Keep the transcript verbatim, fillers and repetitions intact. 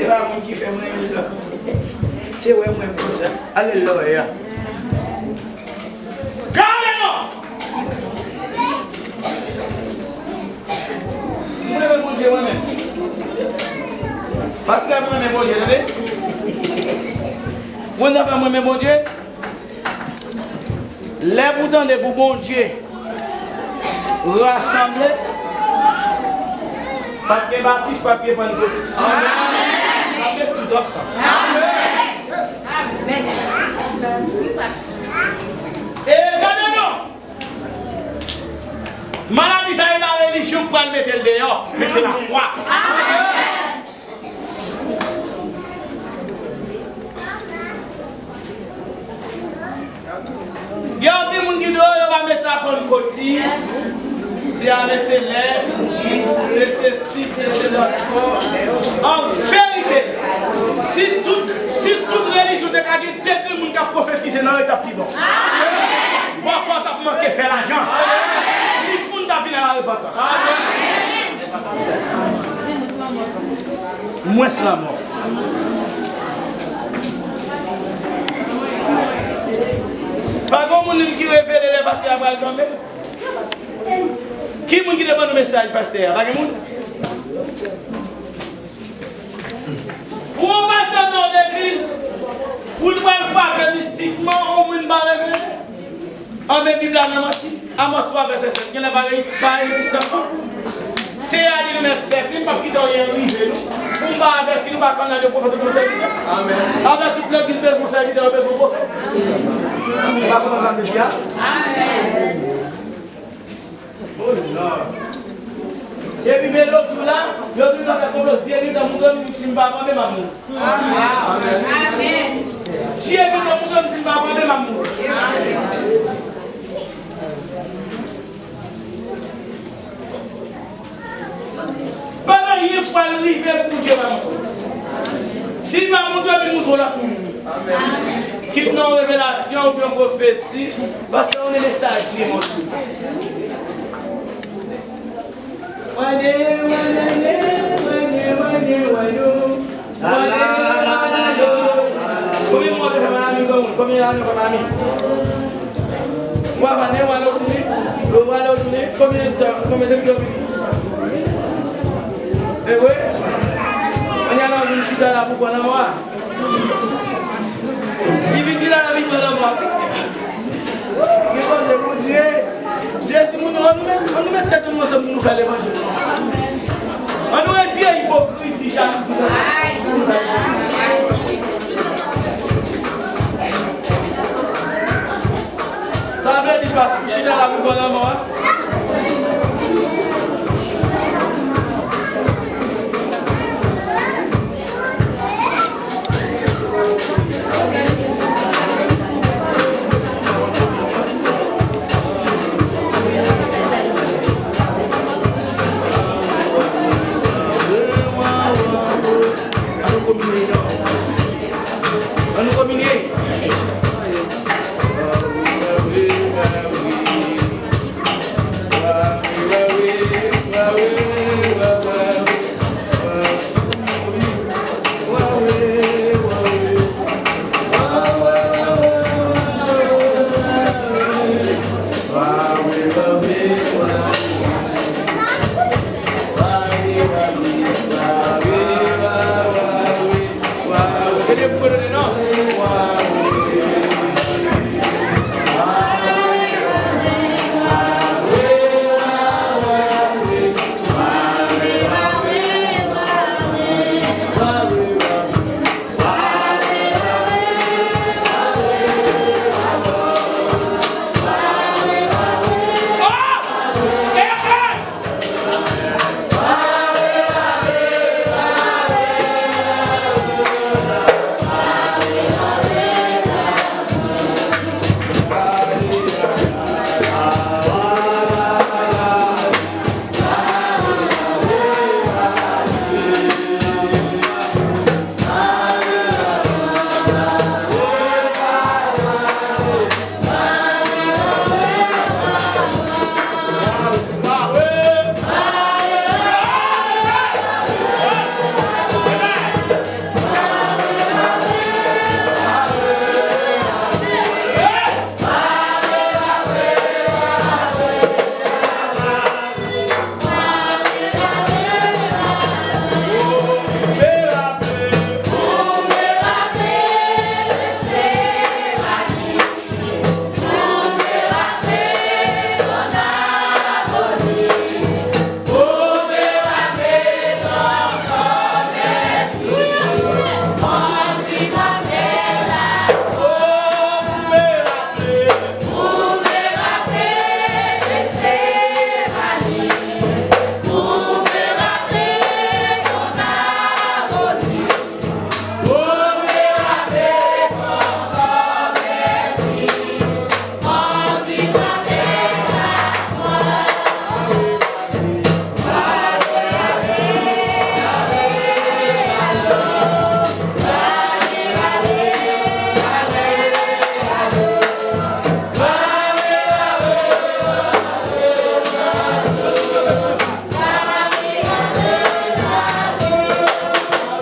Se pa moun ki fè mwen menm non. Se wè mwen konsa. Ale lòyè a. Gade non! Mwen renmen Bondye, mwen menm. Pastè, mwen renmen Bondye, tande? Mwen nan fè mwen renmen Bondye. Lè pou tande pou Bondye rasanble, p ap gen batis, p ap gen pannkotis. Amèn. P ap gen tout ansanm. Amèn. Amèn. E gade non! Maladi sa e pa relijyon k pral mete l deyò, men se lafwa. Gen anpil moun ki di, "Oh, yo pa met la pannkotis, se ave selès, se sesi, se sela ankò." An verite, si tout, si tout relijyon te ka gen de grenn moun k ap pwofetize nan yo, t ap pi bon. Bòkò t ap manke fè lajan. Plis moun t ap vin a la repantans. Mwens lanmò. Pa gen moun ki revele lè pastè a pral kanpe. Ki moun ki te ban nou mesaj pastè a? Pa gen moun? Pou yon pastè nan yon legliz, pou l pral frape mistikman, yon moun pa revele. Anben, Bib la nan manti. Amòs twa vèsè sèt, genlè pa reyisi, pa egziste ankò. Seyè a di nou nèt sèten, m p ap kite anyen rive nou. Pou m pa avèti nou, pa konn lè de pwofèt ou gen sèvitè. Amèn. Avèk tout legliz bezwen sèvitè, yo bezwen pwofèt. Ou pa konprann sa m vle di a? Amèn. Oh Lord. Epi men lòt jou la, yo di nou ta fè konplo, Dye gentan montre m si m pa pran men m ap mouri. Amèn. Dye gentan montre m si m pa pran men m ap mouri. Pa gen anyen k pral rive pou Dye pa montre w. Si li pa montre w, li montre w lòt moun. Kit nan yon revelasyon oubyen yon pwofesi, paske ou renmen sa Dye montre w. Wane, wane, wane, wane, wane. Konbyen mwa w te fè Miami, granmoun? Konbyen ane w fè Miami? Ou ap ane, w ale, w tounen. Ou ale, w tounen. Konbyen tan, konbyen depi w vini? E vre? Kounye a la, w vin chita la pou pran lanmò a. Li vin chita la, vin pran lanmò a. Gen koze, Bondye. Jezi, moun, ann nou met, ann nou met tèt nou ansanm pou nou fè levanjil. Ann nou retire ipokrizi, jalouzi,